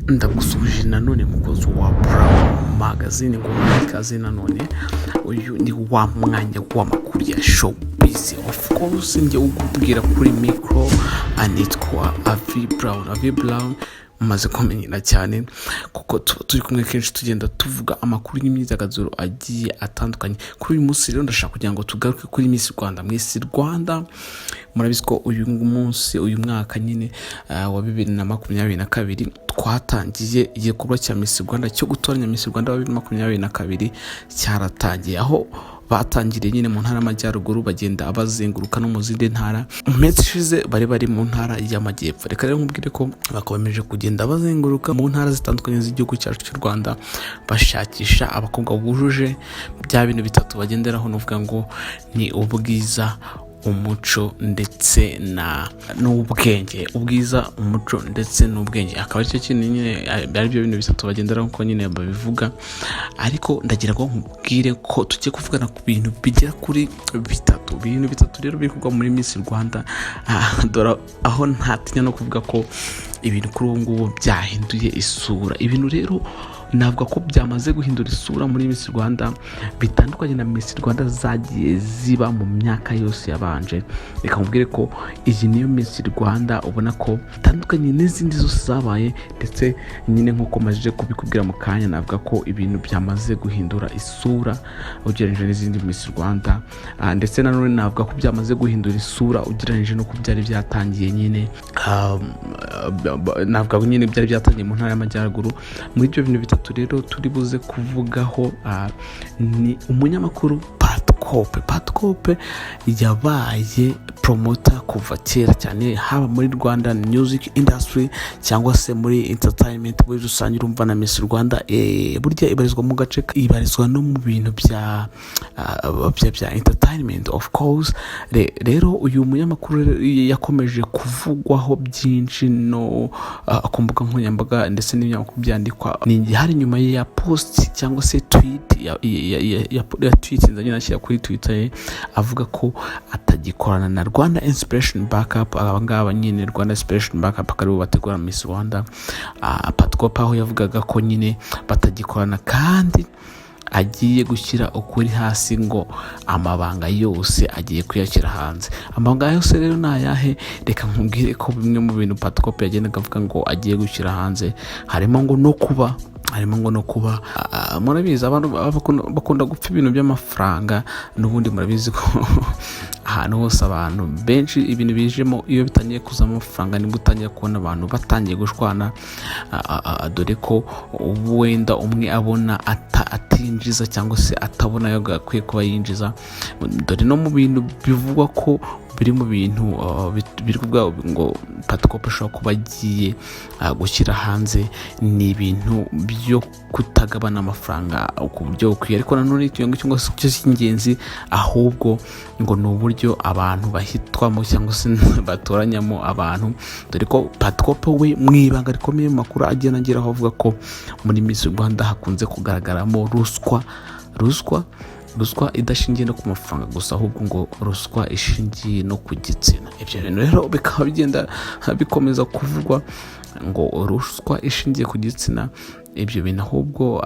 Ndagusuhuje nanone, mukozi wa Brown Magazine, ngo ikaze nanone. Uyu ni wa mwanya w'amakuru ya showbiz. Of course, njye ukubwira kuri micro anitwa Avi Brown. Avi Brown umaze kumenyera cyane kuko tuba turi kumwe kenshi, tugenda tuvuga amakuru y'imyidagaduro agiye atandukanye. Kuri uyu munsi rero ndashaka kugira ngo tugaruke kuri Miss Rwanda. Miss Rwanda, murabizi ko uyu munsi, uyu mwaka nyine wa 2022, twatangiye igikorwa cya Miss Rwanda cyo gutoranya Miss Rwanda wa 2022. Cyaratangiye aho batangiriye nyine mu Ntara y'Amajyaruguru, bagenda bazenguruka no mu zindi ntara. Mu minsi ishize bari mu Ntara y'Amajyepfo. Reka rero nkubwire ko bakomeje kugenda bazenguruka mu ntara zitandukanye z'igihugu cyacu cy'u Rwanda, bashakisha abakobwa bujuje bya bintu bitatu bagenderaho, ni ukuvuga ngo ni ubwiza, umuco ndetse na n'ubwenge. Ubwiza, umuco ndetse n'ubwenge, akaba aricyo kintu nyine, ari byo bintu bitatu bagenderaho nk'uko nyine babivuga. Ariko ndagira ngo nkubwire ko tugiye kuvugana ku bintu bigera kuri bitatu. Ibintu bitatu rero biri kuvugwa muri Miss Rwanda. Dore aho ntatinya no kuvuga ko ibintu kuri ubu ngubu byahinduye isura. Ibintu rero navuga ko byamaze guhindura isura muri Miss Rwanda, bitandukanye na Miss Rwanda zagiye ziba mu myaka yose yabanje. Reka nkubwire ko iyi niyo Miss Rwanda ubona ko itandukanye n'izindi zose zabaye, ndetse nyine nk'uko majije kubikubwira mu kanya, navuga ko ibintu byamaze guhindura isura ugereranyije n'izindi Miss Rwanda. Ndetse nanone navuga ko byamaze guhindura isura ugereranyije n'uko byari byatangiye nyine. Navuga ko nyine byari byatangiye mu Ntara y'Amajyaruguru. Muri ibyo bintu bitatu rero turi buze kuvugaho, ni umunyamakuru Patikope. Patikope yabaye promoter kuva kera cyane, haba muri Rwanda music industry cyangwa se muri entertainment muri rusange. Urumva na Miss Rwanda burya ibarizwa mu gace, ibarizwa no mu bintu bya entertainment, of course. Rero uyu munyamakuru rero yakomeje kuvugwaho byinshi no ku mbuga nkoranyambaga ndetse n'ibinyamakuru byandikwa. Ni hari nyuma ya post cyangwa se tweet ya tweet nzanye ashyira kuri Twitter ye, avuga ko atagikorana na Rwanda Inspiration Backup. Aba ngaba nyine, Rwanda Inspiration Backup, akaba aribo bategura Miss Rwanda. Patikope aho yavugaga ko nyine batagikorana kandi agiye gushyira ukuri hasi, ngo amabanga yose agiye kuyashyira hanze. Amabanga yose rero ni ayahe? Reka nkubwire ko bimwe mu bintu Patikope yagendaga avuga ngo agiye gushyira hanze harimo ngo no kuba, murabizi abantu bakunda gupfa ibintu by'amafaranga. N'ubundi murabizi ko ahantu hose abantu benshi ibintu bijemo, iyo bitangiye kuzamo amafaranga, nibwo utangira kubona abantu batangiye gushwana. Dore ko wenda umwe abona atinjiza cyangwa se atabona ayo akwiye kuba yinjiza. Dore no mu bintu bivugwa ko biri mu bintu biri kuvuga ngo Patikope ashobora kuba agiye gushyira hanze, ni ibintu byo kutagabana amafaranga ku buryo bukwiye. Ariko nanone icyo ngicyo ngo si cyo cy'ingenzi, ahubwo ngo ni uburyo abantu bahitwamo cyangwa se batoranyamo abantu. Dore ko Patikope we mu ibanga rikomeye, mu makuru agenda ageraho, avuga ko muri Miss Rwanda hakunze kugaragaramo ruswa, ruswa idashingiye no ku mafaranga gusa, ahubwo ngo ruswa ishingiye no ku gitsina. Ibyo bintu rero bikaba bigenda bikomeza kuvugwa ngo ruswa ishingiye ku gitsina. Ibyo bintu ahubwo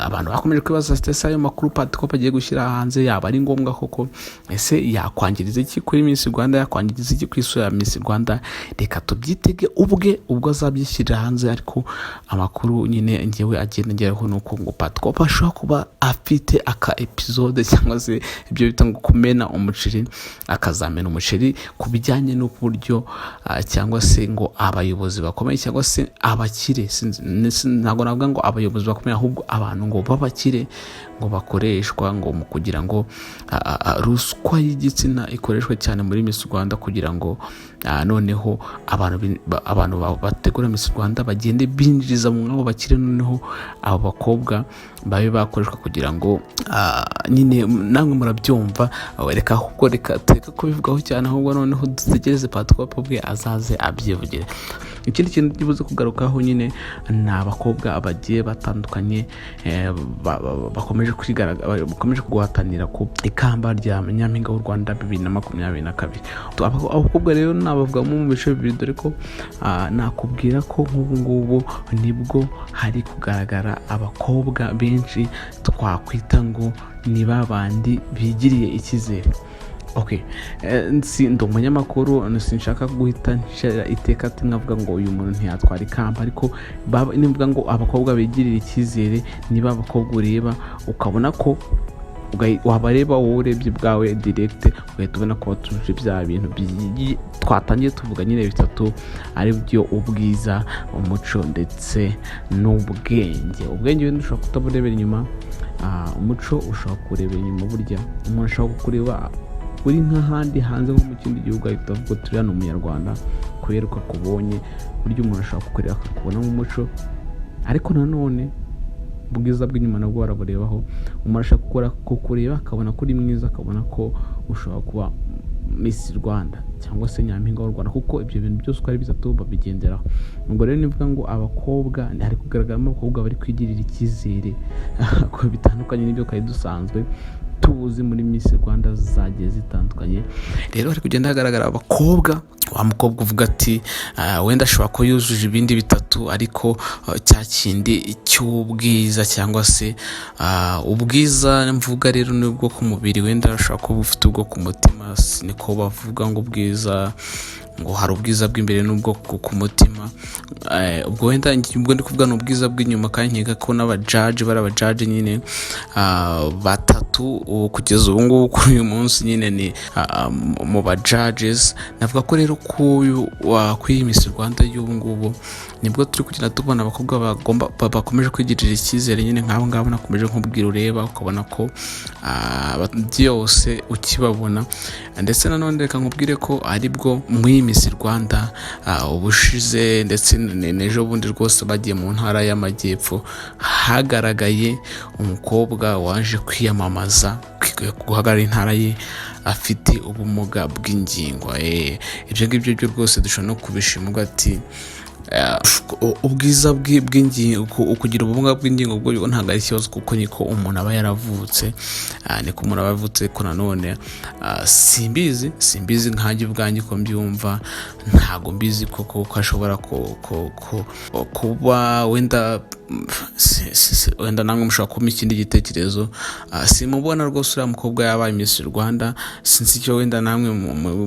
abantu bakomeje kwibaza ese ayo makuru Patikope agiye gushyira hanze yaba ari ngombwa koko? Ese yakwangiriza iki kuri Miss Rwanda? Yakwangiriza iki ku isura ya Miss Rwanda? Reka tubyitege ubwe ubwo azabyishyirira hanze. Ariko amakuru nyine ngewe agenda ageraho ni uko ngo Patikope ashobora kuba afite aka episode cyangwa se ibyo bita ngo kumena umuceri, akazamena umuceri ku bijyanye n'uburyo cyangwa se ngo abayobozi bakomeye cyangwa se abakire. Ntabwo navuga ngo abayobozi bakomeye, ahubwo abantu ngo b'abakire ngo bakoreshwa ngo mu kugira ngo ruswa y'igitsina ikoreshwe cyane muri Miss Rwanda, kugira ngo noneho abantu bategura Miss Rwanda bagende binjiriza mu mwabo bakire, noneho abo bakobwa babe bakoreshwa kugira ngo nyine namwe murabyumva. Reka ahubwo reka tureke kubivugaho cyane, ahubwo noneho dutegereze Patikope ubwe azaze abyivugire. Ikindi kintu kibuze kugarukaho nyine ni abakobwa bagiye batandukanye bakomeje guhatanira ku ikamba rya Nyampinga w'u Rwanda 2022. Abakobwa rero navuga ko Nabavugamo mu bice bibiri, dore ko nakubwira ko nk'ubu ngubu nibwo hari kugaragara abakobwa benshi twakwita ngo ni babandi bigiriye icyizere. Okay, si ndi umunyamakuru, sinshaka guhita nshira iteka ati nkavuga ngo uyu muntu ntiyatwara ikamba, ariko nivuga ngo abakobwa bigirira icyizere niba abakobwa ureba ukabona ko wabareba wowe urebye ubwawe direct, ugahita ubona ko batujuje bya bintu twatangiye tuvuga nyine bitatu, ari byo ubwiza, umuco ndetse n'ubwenge. Ubwenge wenda ushobora kutaburebera inyuma, umuco ushobora kuwurebera inyuma. Burya umuntu ashobora kukureba uri nk'ahandi hanze, nko mu kindi gihugu, ahita avuga turi hano umunyarwanda kubera uko akubonye. Burya umuntu ashobora kukureba akakubona nk'umuco, ariko nanone ubwiza bw'inyuma nabwo baraburebaho. Umuntu ashobora kukureba akabona ko uri mwiza, akabona ko ushobora kuba Miss Rwanda cyangwa se Nyampinga w'u Rwanda, kuko ibyo bintu byose uko ari bitatu babigenderaho. Ubwo rero nivuga ngo abakobwa, hari kugaragaramo abakobwa bari kwigirira icyizere ko bitandukanye n'ibyo twari dusanzwe tuzi muri Miss Rwanda zagiye zitandukanye. Rero hari kugenda hagaragara abakobwa, wa mukobwa uvuga ati wenda ashobora kuba yujuje ibindi bitatu, ariko cya kindi cy'ubwiza cyangwa se ubwiza mvuga rero ni ubwo ku mubiri, wenda ashobora kuba ufite ubwo ku mutima. Niko bavuga ngo ubwiza, ngo hari ubwiza bw'imbere n'ubwo ku mutima. Ubwo wenda ubwo ndi kuvuga ni ubwiza bw'inyuma, kandi nkeka ko n'abajudge bari abajudge nyine batatu ubu kugeza ubu ngubu kuri uyu munsi nyine ni mu bajudges. Navuga ko rero kuri iyi Miss Rwanda y'ubu ngubu nibwo turi kugenda tubona abakobwa bagomba bakomeje kwigirira icyizere nyine nk'abo ngabo nakomeje nkubwira, ureba ukabona ko byose ukibabona. Ndetse nanone reka nkubwire ko aribwo muri iyi Miss Rwanda ubushize ndetse n'ejo bundi rwose bagiye mu ntara y'Amajyepfo, hagaragaye umukobwa waje kwiyamamaza guhagarara intara ye afite ubumuga bw'ingingo. Ibyo ngibyo byo rwose dushobora no kubishima, ati ubwiza bw'ingingo, kugira ubumuga bw'ingingo bwo ntabwo ari ikibazo, kuko niko umuntu aba yaravutse, niko umuntu aba yavutse. Ko nanone simbizi nkanjye ubwanjye uko mbyumva, ntabwo mbizi koko ko ashobora kuba wenda wenda namwe mushobora kumpa ikindi gitekerezo. Simubona rwose uriya mukobwa yabaye Miss Rwanda. Sinzi icyo wenda namwe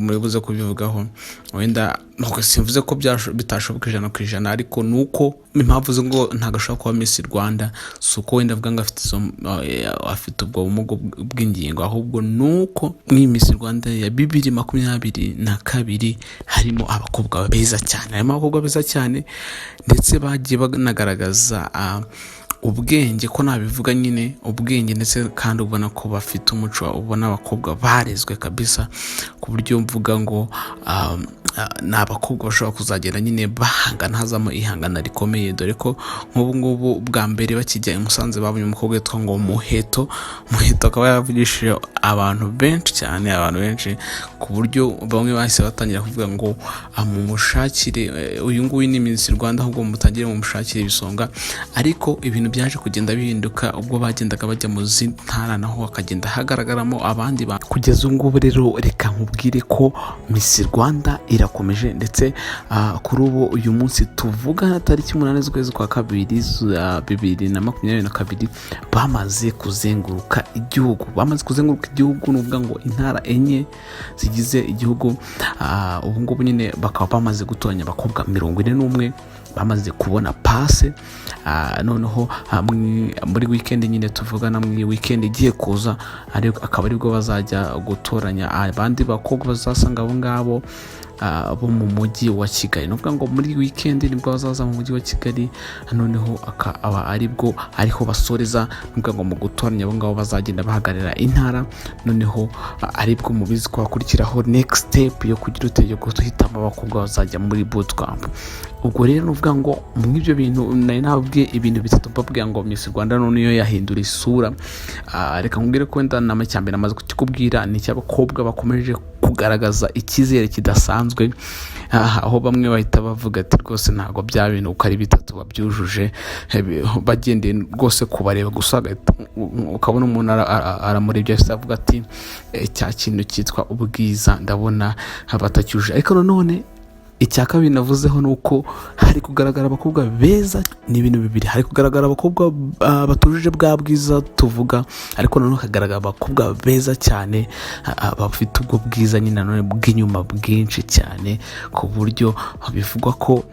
muri buze kubivugaho. Wenda simvuze ko bitashoboka 100%, ariko ni uko impamvu zo ngo ntabwo ashobora kuba Miss Rwanda si uko wenda avuga ngo afite ubwo bumuga bw'ingingo, ahubwo ni uko muri Miss Rwanda ya 2022 harimo abakobwa beza cyane, harimo abakobwa beza cyane ndetse bagiye banagaragaza ubwenge, ko nabivuga nyine ubwenge, ndetse kandi ubona ko bafite umuco, ubona abakobwa barezwe kabisa, ku buryo mvuga ngo ni abakobwa bashobora kuzagenda nyine bahangana, hazamo ihangana rikomeye, dore ko nk'ubu ngubu bwa mbere bakijya i Musanze babonye umukobwa witwa ngo Muheto. Muheto akaba yaravugishije abantu benshi cyane, abantu benshi, ku buryo bamwe bahise batangira kuvuga ngo mumushakire, uyu nguyu ni Miss Rwanda, ahubwo mutangire mumushakire ibisonga. Ariko ibintu byaje kugenda bihinduka ubwo bagendaga bajya mu zindi ntara, naho hakagenda hagaragaramo abandi bantu. Kugeza ubu ngubu rero reka nkubwire ko Miss Rwanda irakomeje, ndetse kuri ubu uyu munsi tuvuga tariki 8 z'ukwezi kwa kabiri 2022 bamaze kuzenguruka igihugu, bamaze kuzenguruka igihugu, ni ukuvuga ngo intara enye zigize igihugu. Ubu ngubu nyine bakaba bamaze gutoranya abakobwa 41 bamaze kubona pase. Noneho muri weekend nyine tuvugana, muri weekend igiye kuza, akaba aribwo bazajya gutoranya abandi bakobwa bazasanga abo ngabo bo mu mujyi wa Kigali. Ni ukuvuga ngo muri weekend nibwo bazaza mu mujyi wa Kigali, noneho akaba aribwo ariho basoreza, ni ukuvuga ngo mu gutoranya abo ngabo bazagenda bahagararira intara. Noneho aribwo mubizi ko hakurikiraho next step yo kugira ute, yo guhitamo abakobwa bazajya muri bootcamp. Ubwo rero nuvuga ngo mw'ibyo bintu nari nababwiye, ibintu bitatu, mbabwira ngo Miss Rwanda none yo yahindura isura. Reka nkubwire ko wenda nama cyambere namaze kukikubwira, ni icy'abakobwa bakomeje kugaragaza icyizere kidasanzwe, aho bamwe bahita bavuga ati: "Rwose ntabwo bya bintu uko ari bitatu babyujuje," bagendeye rwose kubareba gusa, ukabona umuntu aramurebye, ahise avuga ati: "Cya kintu cyitwa ubwiza ndabona batacyujuje." Ariko nanone icya kabiri navuzeho ni uko hari kugaragara abakobwa beza. Ni ibintu bibiri: hari kugaragara abakobwa batujuje bwa bwiza tuvuga, ariko nanone hagaragara abakobwa beza cyane, bafite ubwo bwiza nyine nanone bw'inyuma bwinshi cyane, ku buryo bivugwa ko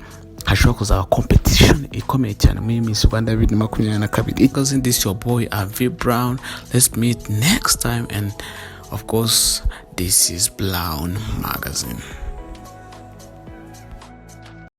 hashobora kuzaba competition ikomeye cyane muri Miss Rwanda 2022. Because this your boy Avi Brown. Let's meet next time, and of course this is Brown Magazine.